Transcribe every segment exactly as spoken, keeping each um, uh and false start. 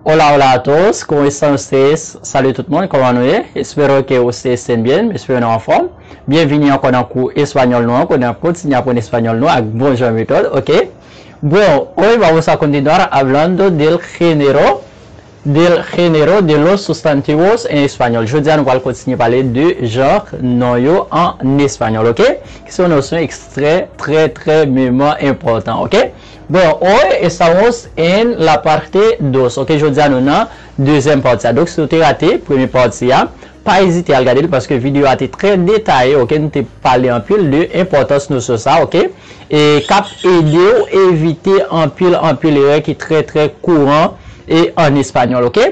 Hola, hola a todos, ¿cómo están ustedes? Salut tout moun, kòman nou ye? Espero que ustedes estén bien, espero nou anfòm. Byenvini ankò nan kou espanyòl nou an, kote n ap kontinye aprann espanyòl nou ak bon jan metòd, oke? Bon, hoy vamos a continuar hablando del género, del género de los sustantivos en español. Jodi a nou pral kontinye pale de jan non yo an espanyòl, oke? Ki se yon nosyon ekstrè, trè, trè, trè enpòtan, oke? Bon, hoy estamos en la parte dos, oke? Jodi a nou nan dezyèm pati a. Donk, si w te rate premye pati a, pa ezite al gade l paske videyo a te trè detaye, oke? Nou te pale anpil de enpòtans nosyon sa, oke? E k ap ede w evite anpil, anpil erè ki trè, trè kouran e an espanyòl, oke?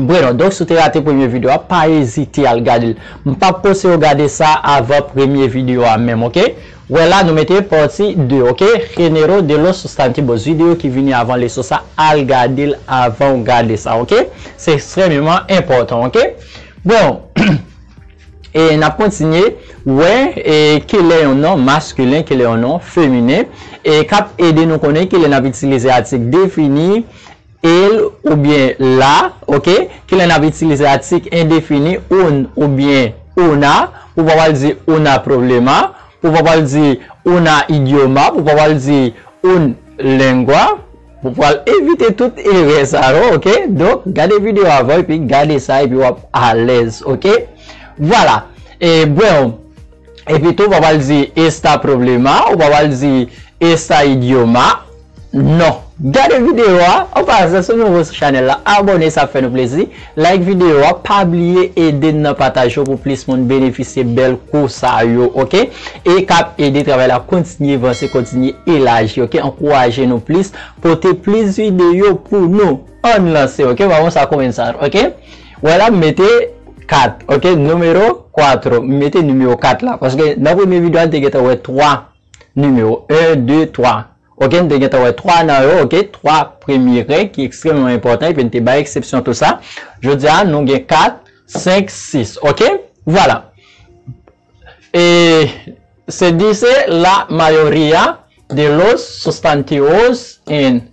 Bueno, donk, si w te rate premye videyo a, pa ezite al gade l. M p ap konseye w gade sa avan premye videyo a menm, oke? Wè la, nou mete pati de, oke? Género de los sustantivos. Videyo ki vini avan leson sa, al gade l avan w gade sa, oke? Se ekstrèmeman enpòtan, oke? Bon, e n ap kontinye wè e kilè yon non maskilen, kilè yon non feminen, e k ap ede nou konnen kilè n ap itilize atik defini, el oubyen la, oke? Kilè n ap itilize atik endefini, un oubyen una, pou w pa pral di una problema, pou w pa pral di una idioma, pou w pa pral di un lengua, pou w pral evite tout erè sa yo, oke? Donk, gade videyo avan epi gade sa epi w ap alèz, oke? Vwala. E, bon, epi tou, w pa pral di esta problema, ou pa pral di esta idioma. Non. Gade videyo a. An pasan, si w nouvo sou chanèl la, abòne, sa ap fè nou plezi. Like videyo a, pa bliye ede n nan pataj yo pou plis moun benefisye bèl kou sa yo, oke? E k ap ede travay la kontinye vanse, kontinye elaji, oke? Ankouraje nou plis, pote plis videyo pou nou. Ann lanse, oke? Vamos a comenzar, oke? Wè la, m mete kat, oke? Número cuatro. M mete nimewo kat la. Paske nan premye videyo a, n te gentan wè twa nimewo. En, de, twa. Oke, n te gentan wè twa nan yo, oke? Twa premye règ ki ekstrèmeman enpòtan, epi n te bay eksepsyon tou sa. Jodi a, nou gen kat, senk, sis, oke? Vwala. E se dice la mayoría de los sustantivos en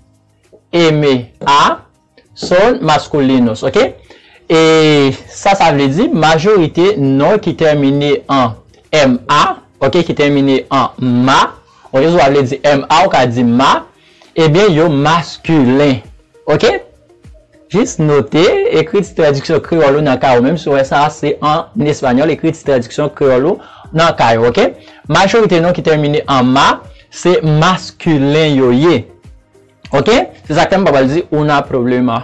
M A son masculinos, oke? E sa, sa vle di majorite non ki tèmine an M A, oke, ki tèmine an ma, oke, sa vle di M A, ou ka di ma, ebyen, yo maskilen, oke? Jis note, ekriti tradiksyon kreyòl ou nan kay ou, menm si w wè sa, se an espanyòl, ekriti tradiksyon kreyòl ou nan kay ou, oke? Majorite non ki tèmine an ma, se maskilen yo ye. Oke? Se sa k fè m pa pral di una problema,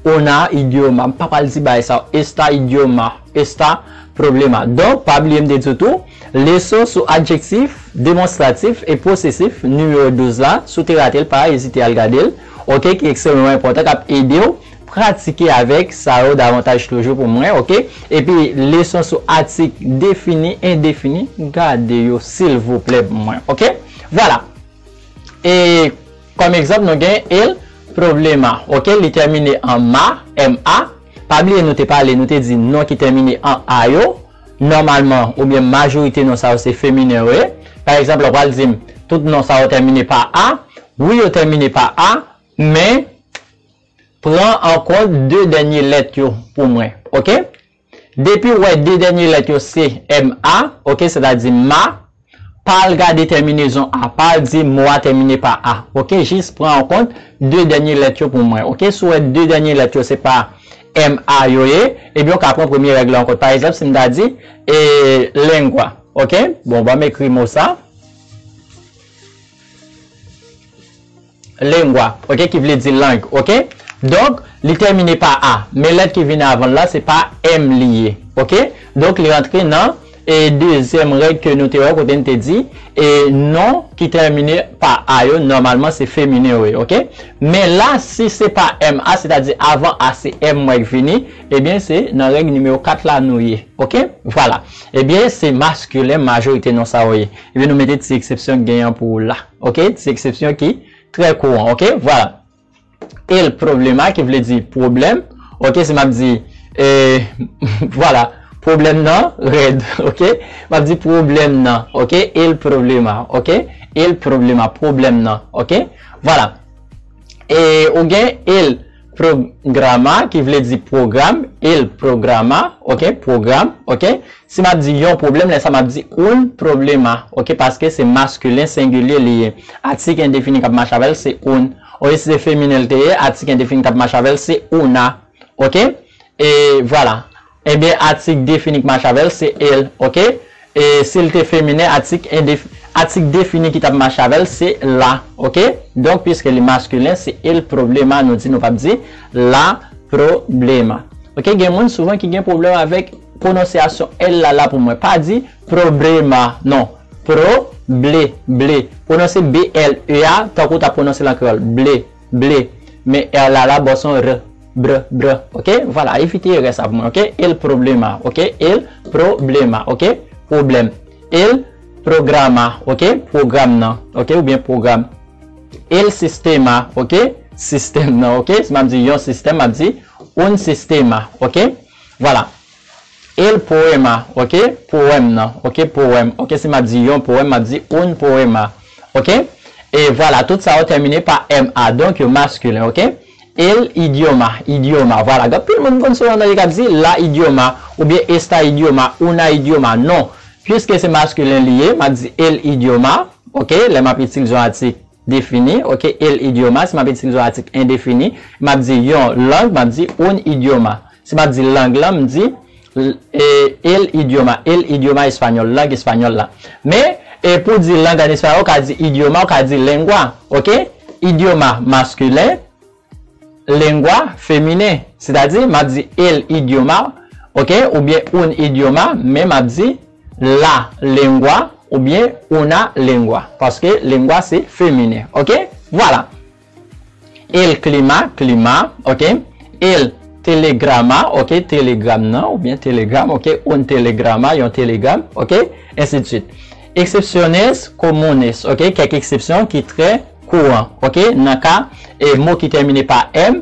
una idioma. M pa pral di bagay sa yo. Esta idioma, esta problema. Donk, pa bliye m te di w tou, leson sou adjektif demonstratif e posesif nimewo douz la, si w te rate l, pa ezite al gade l. Oke? Ki ekstrèmeman enpòtan, k ap ede w pratike avèk sa yo davantaj toujou pou mwen. Oke? Epi, leson sou atik defini, endefini, gade yo, silvouplè, pou mwen. Oke? Vwala. E kòm egzanp, nou gen el problema, oke, li tèmine an ma, M A. Pa bliye, nou te pale, nou te di non ki tèmine an a yo, nòmalman, oubyen majorite non sa yo se feminen yo ye. Pa egzanp, w pral di m, tout non sa yo tèmine pa a. Wi, yo tèmine pa a, men pran an kont de dènye lèt yo pou mwen, oke? Depi w wè de dènye lèt yo se M A, oke, sètadi ma, pa al gade tèminezon a, pa al di mo a tèmine pa a, oke, jis pran an kont de dènye lèt yo pou mwen, oke, si w wè de dènye lèt yo se pa M A yo ye, ebyen w ka pran premye règ la an kont. Pa egzanp, si m ta di, e, lengua, oke, bon, ban m ekri mo sa. Lengua, oke, ki vle di lang, oke? Donk, li tèmine pa a, men lèt ki vini avan l la, se pa M li ye, oke? Donk, li rantre nan, e, dezyèm règ ke nou te wè, kote n te di, e, non ki tèmine pa a yo, nòmalman, se feminen yo ye, oke? Men la, si se pa M A, sètadi avan a se M mwen k vini, ebyen, se nan règ nimewo kat la nou ye, oke? Vwala. Ebyen, se maskilen majorite non sa yo ye. Ebyen, nou mete ti eksepsyon k genyen pou w la. Oke? Ti eksepsyon ki trè kouran. Oke? Vwala. El problema, ki vle di pwoblèm. Oke? Si m ap di, e, vwala, pwoblèm nan rèd. Oke? M ap di pwoblèm nan. Oke? El problema. Oke? El problema, pwoblèm nan. Oke? Vwala. E ou gen el programa, ki vle di pwogram, el programa, ok, pwogram, ok. Si m ap di yon pwoblèm, lè sa m ap di un problema, ok, paske se maskilen sengilye li ye. Atik endefini k ap mache avè l, se un. Ok, si se feminen l te ye, atik endefini k ap mache avè l, se una, ok. E vwala. Ebyen, atik defini k mache avè l, se el, ok. E si l te feminen, atik endef-, atik defini ki t ap mache avè l, se la, ok. Donk, piske li maskilen, se el problema, nou di, nou p ap di la problema. Ok, gen moun souvan ki gen pwoblèm avèk pwononsyasyon el la, la pou mwen. Pa di problema, non. Pro, ble, ble. Pwononse B L E a, tankou w t ap pwononse l an kreyòl. Ble, ble. Men er la, la, bò se yon r, br, br. Ok, vwala, evite erè sa pou mwen, ok? El problema, ok? El problema, ok? Pwoblèm. El programa, ok? Pwogram nan, ok? Oubyen pwogram. El sistema, ok? Sistèm nan, ok? Si m ap di yon sistèm, m ap di un sistema, ok? Vwala. El poema, ok? Powèm nan, ok? Powèm, ok? Si m ap di yon powèm, m ap di un poema, ok? E vwala, tout sa yo tèmine pa M A, donk yo maskilen, ok? El idioma, idioma, vwala. Gen anpil moun konn souvan tande k ap di la idioma, oubyen esta idioma, una idioma, non. Piske se maskilen li ye, m ap di el idioma, ok? Lè m ap itilize yon atik defini, ok? El idioma, si m ap itilize yon atik endefini, m ap di yon lang, m ap di un idioma. Si m ap di lang lan, m di l-, e, el idioma, el idioma español, lang espanyòl la. Men, e, pou di lang an espanyòl, ou ka di idioma, ou ka di lengua, ok? Idioma maskilen, lengua feminen. Sètadi, m ap di el idioma, ok? Oubyen un idioma, men m ap di la lengua oubyen una lengua. Paske lengua se feminen, ok? Vwala. El klima, klima, ok? El telegrama, ok? Telegram nan, oubyen telegram, ok? Un telegrama, yon telegram, ok? Ensi de suite. Excepciones comunes, ok? Kèk eksepsyon ki trè kouran, ok? Nan ka, e, mo ki tèmine pa M,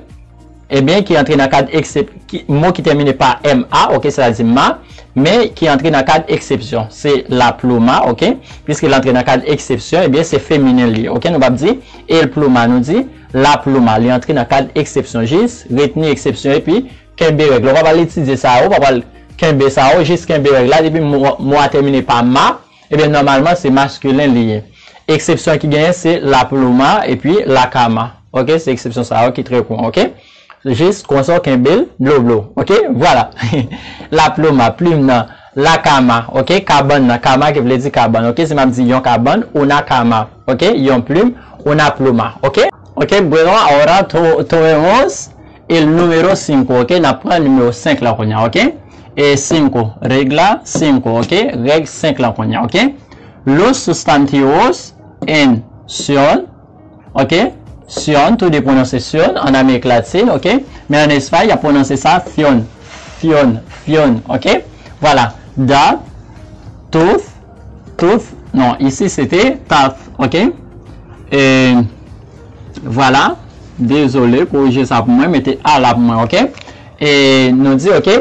ebyen, ki antre nan kad eksep-, ki, mo ki tèmine pa M A, ok, sètadi ma, men ki antre nan kad eksepsyon. Se la pluma, ok? Piske l antre nan kad eksepsyon, ebyen, se feminen li ye, ok? Nou p ap di el pluma, nou di la pluma. Li antre nan kad eksepsyon. Jis retni eksepsyon epi kenbe règ la. Ou pa pral etidye sa yo, ou pa pral kenbe sa yo, jis kenbe règ la. Depi mo, mo a tèmine pa ma, ebyen, nòmalman, se maskilen li ye. Eksepsyon ki genyen, se la pluma epi la cama. Ok, se eksepsyon sa yo ki trè kouran, ok? Jis konsa w kenbe l dlo dlo, ok? Vwala. La pluma, plim nan, la cama, ok? Kabann nan, cama ki vle di kabann, ok? Si m ap di yon kabann, una cama, ok? Yon plim, una pluma, ok? Ok, bueno, ahora to-, tomemos el número cinco, ok? N ap pran nimewo senk la kounye a, ok? E cinco, regla cinco, ok? Règ senk la kounye a, ok? Los sustantivos en sion, ok? Sion, tou de pwononse sion, an Amerik Latin, ok? Men an Espay, y ap pwononse sa ción, ción, ción, ok? Vwala. Dad, tooth, tooth, non, isi se te tath, ok? E, vwala. Dezole, korije sa pou mwen, mete a la pou mwen, ok? E nou di, ok,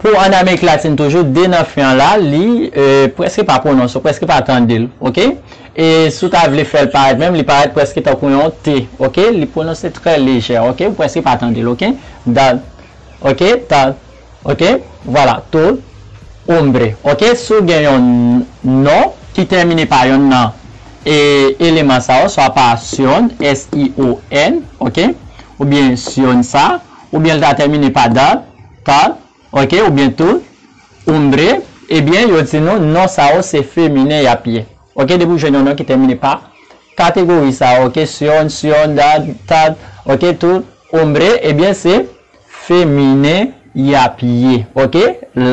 pou an Amerik Latin toujou, de nan fen an la, li, e, prèske pa pwononse, ou prèske pa tande l, ok? E si w ta vle fè l parèt menm, li parèt prèske tankou yon T, ok? Li pwononse trè lejè, ok? Ou prèske pa tande l, ok? Dad, ok? Tad, ok? Vwala, tooth, hombre, ok? Si w gen yon n-, non ki tèmine pa yonn nan, e, eleman sa yo, swa pa sion, S I O N, ok? Oubyen sionsa, oubyen l ta tèmine pa dad, tad, ok? Oubyen tooth, hombre, ebyen, yo di nou, non sa yo se feminen y ap ye. Ok, depi w jwenn yon non ki tèmine pa kategori sa yo, ok, sion, sion, dad, tad, ok, tooth, hombre, ebyen, se feminen y ap ye, ok?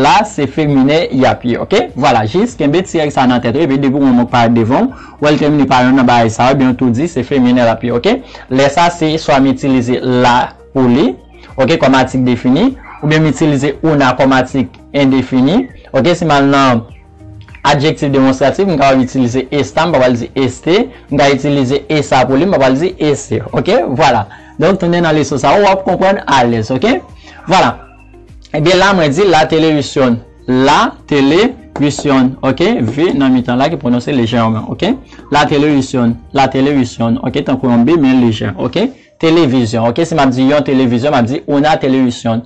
La, se feminen y ap ye, ok? Vwala, jis kenbe ti règ sa nan tèt ou, epi depi w wè yon mo k parèt devan w, w wè l tèmine pa yonn nan bagay sa yo, ebyen, w tou di se feminen l ap ye, ok? Lè sa, se swa m itilize la pou li, ok, kòm atik defini, oubyen m itilize una kòm atik endefini, ok? Si m al nan adjektif demonstratif, m kapab itilize esta, m pa pral di este, m ka itilize esa pou li, m pa pral di ese, ok? Vwala. Donk, tounen nan leson sa yo, w ap konprann alèz, ok? Vwala. Ebyen, la, mwen di la televisión, la televisión, ok? V nan mitan la ki pwononse lejèman, ok? La televisión, la televisión, ok? Tankou yon B, men lejè, ok? televizyon. Ok, si m ap di yon televizyon, m ap di una televisión.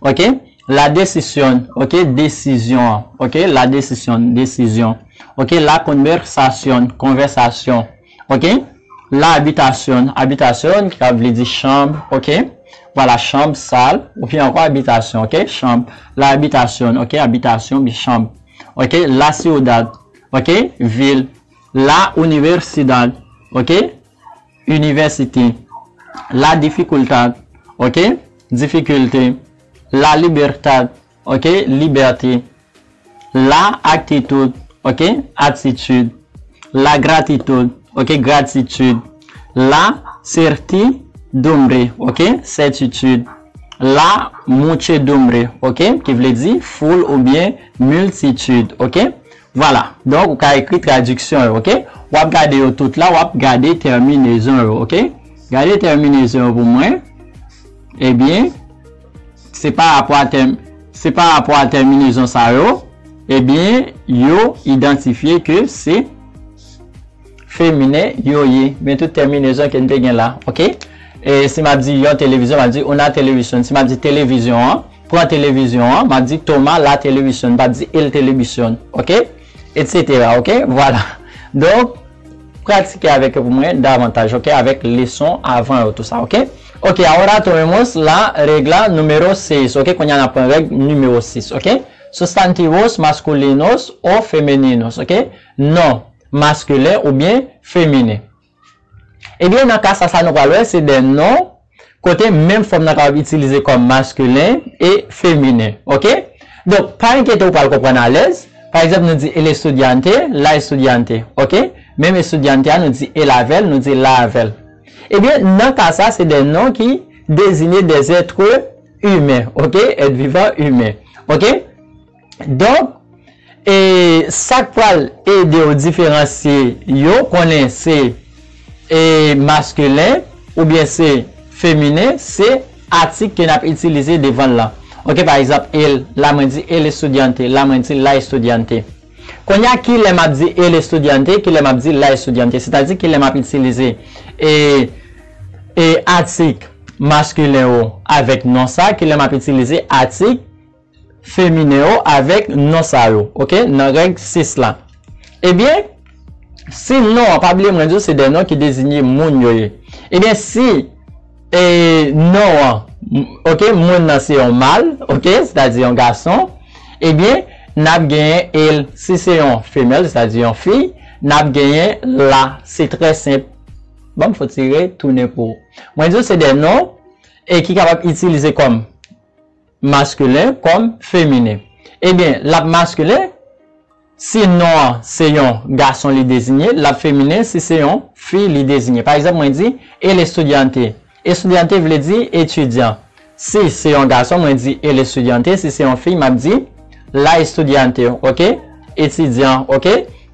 Ok, la decisión. Ok, desizyon an. Ok, la decisión, desizyon. Ok, la conversación, konvèsasyon. Ok, la habitación, habitación, ki ka vle di chanm. Ok, vwala, chanm, sal, oubyen ankò habitasyon. Ok, chanm, la habitación. Ok, habitasyon, bi chanm. Ok, la ciudad. Ok, vil. La universidad. Ok, inivèsite. La dificultad. Ok, difikilte. La libertad. Ok, libète. La actitud. Ok, atitid. La gratitud. Ok, gratitid. La certidumbre. Ok, sètitid. La muchedumbre. Ok, ki vle di foul oubyen miltitid. Ok, vwala. Donk, ou ka ekri tradiksyon yo. Ok, w ap gade yo tout la, w ap gade tèminezon yo. Ok, gade tèminezon yo pou mwen. Ebyen, se pa rapò a tèm, se pa rapò a tèminezon sa yo, ebyen, yo idantifye ke se feminen yo ye. Men tout tèminezon ke n te gen la, ok? E si m ap di yon televizyon, m ap di una televisión. Si m ap di televizyon an, pran televizyon an, m ap di toma la televisión, m p ap di el televisión, ok? Etsetera, ok? Vwala. Donk, pratike avèk yo pou mwen davantaj, ok? Avèk leson avan yo, tou sa, ok? Ok, ahora tomemos la regla número seis, ok? Kounye a n ap pran règ nimewo sis, ok? Sustantivos masculinos o femeninos, ok? Non maskilen oubyen feminen. Ebyen, nan ka sa, sa nou pral wè, se de non kote menm fòm nan kapab itilize kòm maskilen e feminen, ok? Donk, pa enkyete w, pral konprann alèz. Pa egzanp, nou di el estudiante, la estudiante, ok? Menm estudiante a, nou di el avè l, nou di la avè l. Ebyen, nan ka sa, se de non ki deziye des êtres humains, ok? Être vivant humain, ok? Donk, e sa k pral ede w diferansye yo, konnen se e maskilen oubyen se feminen, se atik ke n ap itilize devan l lan. Ok, pa egzanp, el, la mwen di el estudiante, la mwen di la estudiante. Kounye a, kilè m ap di el estudiante, kilè m ap di la estudiante, sètadi kilè m ap itilize e, e atik maskilen yo avèk non sa, kilè m ap itilize atik feminen yo avèk non sa yo, ok, nan règ sis la. Ebyen, si non an, pa bliye mwen di w, se de non ki deziye moun yo ye. Ebyen, si e, non an, m- ok, moun nan se yon mal, ok, sètadi yon gason, ebyen, n ap genyen el. Si se yon femèl, sètadi yon fi, n ap genyen la. Se trè senp. Ban m fè yon ti retounen pou ou. Mwen di w se de non e ki kapab itilize kòm maskilen kòm feminen. Ebyen, l ap maskilen si non an se yon gason li deziye, l ap feminen si se yon fi li deziye. Pa egzanp, mwen di el estudiante. Estudiante vle di etidyan. Si se yon gason, mwen di el estudiante. Si se yon fi, m ap di la estudiante, ok? Etidyan, ok?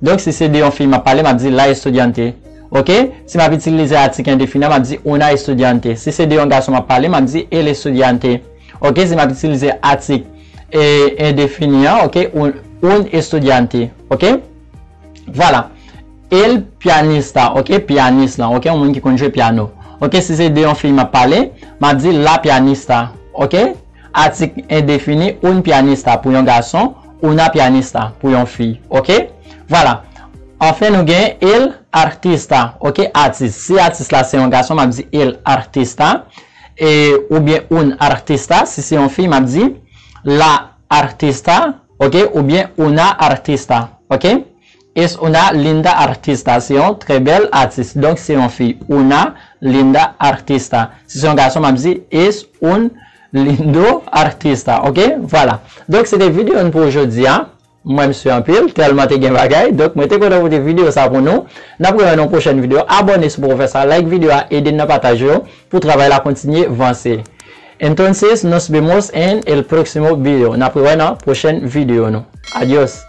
Donk, si se de yon fi m ap pale, m ap di la estudiante, ok? Si m ap itilize atik endefini a, m ap di una estudiante. Si se de yon gason m ap pale, m ap di el estudiante. Ok, si m ap itilize atik e endefini an, ok, un, un estudiante, ok? Vwala. El pianista, ok, pyanis lan, ok, yon moun ki konn jwe pyano. Ok, si se de yon fi m ap pale, m ap di la pianista, ok? Atik endefini, un pianista pou yon gason, una pianista pou yon fi, ok? Vwala. Anfen, nou gen el artista, ok, atis. Si atis la se yon gason, m ap di el artista. E, oubyen un artista, si se yon fi, m ap di la artista, ok, oubyen una artista, ok? Es una linda artista, se yon trè bèl atis. Donk, se yon fi, una linda artista. Si se yon gason, m ap di es un lindo artista, ok? Vwala. Donk, se te videyo n pou jodi a. Mwen, mèsi anpil, tèlman te gen bagay. Donk, mwen te kontan pote videyo sa pou nou. N ap rewè nan yon pwochèn videyo. Abòne si w poko fè sa, like videyo a, ede n nan pataje yo pou travay la kontinye vanse. Entonces, nos vemos en el próximo video. N ap rewè nan pwochèn videyo nou. Adios.